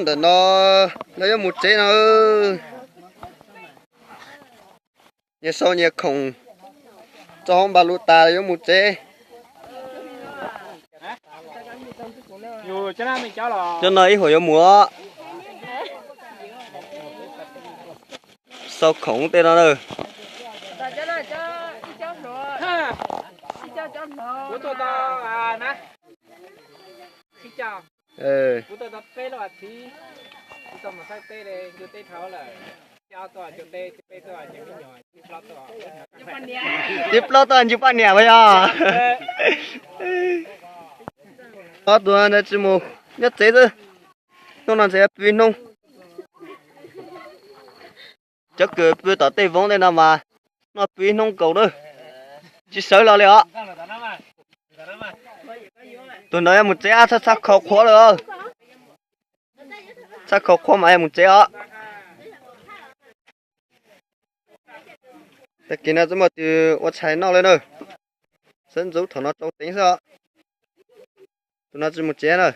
Ntawm no lawv yuav mus tsev no. Nyias sau nyias khoom txog hauv npas lus tas lawv yuav mus tsev. Cov no ib huam yuav mus os. Sau khoom tej no na. Tib plaub tuaj ntsib poj niam puas yog? Ob tug ntawd tsis mus, nyob tsev xwb. Hnub no ntshe pw ib hnub. Cov kws pw tom tej voob tej no mas noj pw ib hnub nkaus na, tsis sawv los li os. Tus ntawd yuav mus tsev, txhob txhaj kho qhua lawm. Txhaj kho qhua mas yuav mus tsev os. Tag kis no txhob muaj twg ua tshais noj li na. Sawv ntxuv thaum no tsau teev xwb os. Tus no tsis mus tsev na.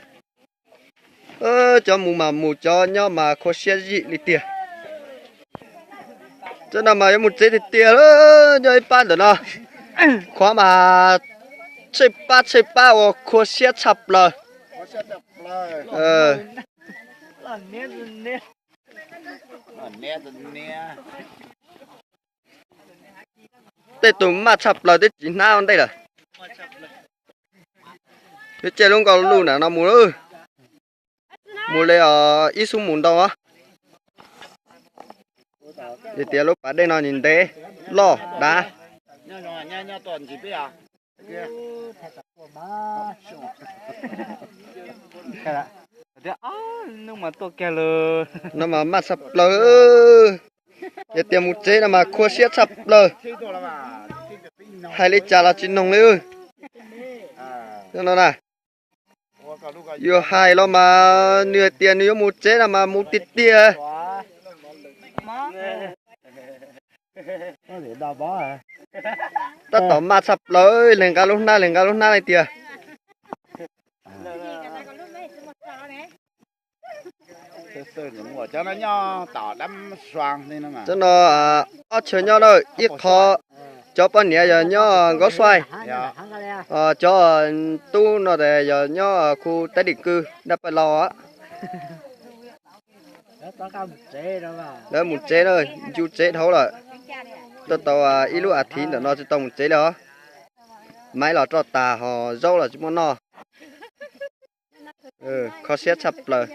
Cov mus mas mus, cov nyob mas khua siab zim li tiag. Cov no mas yuav mus tsev tiag tiag, nyob ib pab ntawm no. Qhov mas tsheej pab tsheej pab ua khua siab tshaj plaws. Tej tus maj tshaj plaws twb tsis hnab ua ntej lawm. Twb caij lub nkauj luj nram no mus, mus li os ib xub mus ntau os. Vim tias lub pas dej no nws ntev, loj dav. No mas maj tshaj plaws. Yog tias mus tsev no mas khua siab tshaj plaws. Hais li cas los tsis noog li. No na, yus hais los mas nws hais tias nws yuav mus tsev no mas mus tiag tiag. Tab tom maj tshaj plaws, lees nqa lub hnab lees nqa lub hnab li tiag. Cov no ob chaw nyob na, ib qho cov poj niam yog nyob Nkaub Suaij, cov tub no yog nyob khu teb dim kws Daj Paj Laus. Lawv mus tsev na, ncu tsev dhau lawm. Tuaj tau ib lub as thiv ntawm no tsis tau mus tsev li os. Maiv los roj tas ho zaub los tsis muaj noj. Kho siab tshaj plaws.